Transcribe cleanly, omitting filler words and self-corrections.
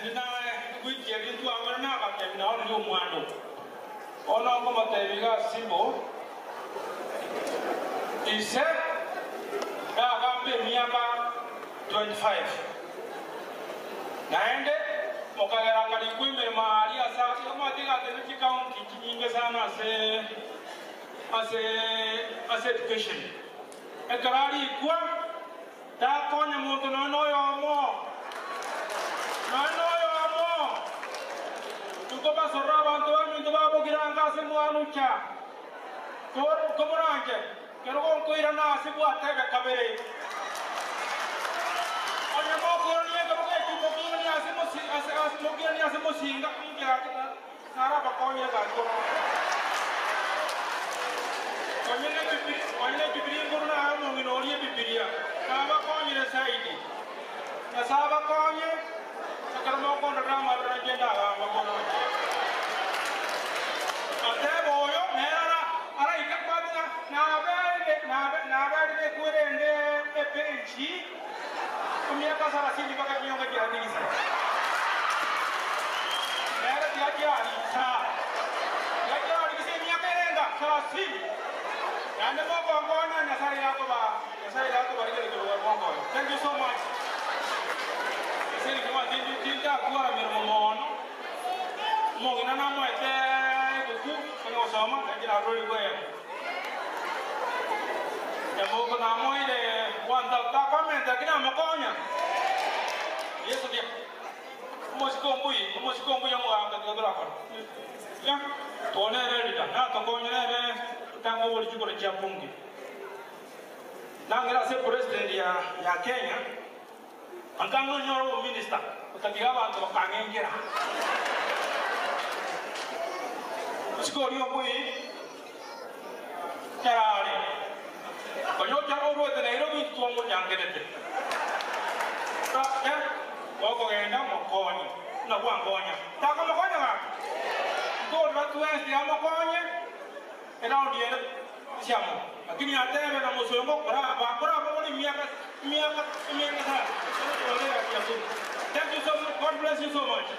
Naende naye ewiki eria ntwamera nabatebi naonirie omwando. Bono nkomotebia iga Simbo, ise nagamba emiaka 25, naende mokagera akarikwa emeremo aaria ase omanyete iga atebire chicounty chinyinge sana ase ase ase education. Ekero arikwa Takonya monto nonya noyomo, nonya noyomo. Nkobasorora abanto baminto babogirango ase mwanucha, komoranche kerogo nkoirana ase bwatebe kabere. Onye mokoirania ekerogo ekio mokiiranie ase mokiiranie ase mosinga, inche gaki Narabakonye gaki bono. Onye n'Ebibilia inkoro naye omong'ina oria Ebibilia, nabakonyire zaidi. Nyasae abakonye ekero mokondorera amabera inche ndagamba bono. Atebe oyo nere araike kwabia ng'a nabeire naberire ekwerende ebenchi emiaka sarasini mpaka chinyonga chiarigisa. Nere tiachiarigisa, tiachiarigisa emiaka erenga sarasini. Naende mokonkonya Nyasaye yakoba Nyasaye yakobarigereria korwa mokonya. Thank you so much. Ase eng'encho mwanche tintakwara meremo mono. Omong'ina namoete ebuku onye gosoma nainche narorigwe eyemo. Nyamoko namoeire 1000 takomenta lakini amokonya. Yeso dia. Omosike ombuyi, omosike ombuya omogaka tiga torakore. Ya, twonere erida, natokonye nere tanga obori chikura chia bunge. Nang'ira ase president ya ya Kenya, ankanga onyore obominister, otatiga abanto bakang'engera. Omosike oria ombuyi, Nyarare, konya ocha orwete Nairobi intwe twamochangerete. Gaki gokogenda mokonye buna bwankonya. Takomokonya gaki? Ntorora twensi amokonye eraundi ende siamo. Lakini atebe na mosongo koraba koraba bono emiaka emiaka emiaka sana. Thank you so much. God bless you so much.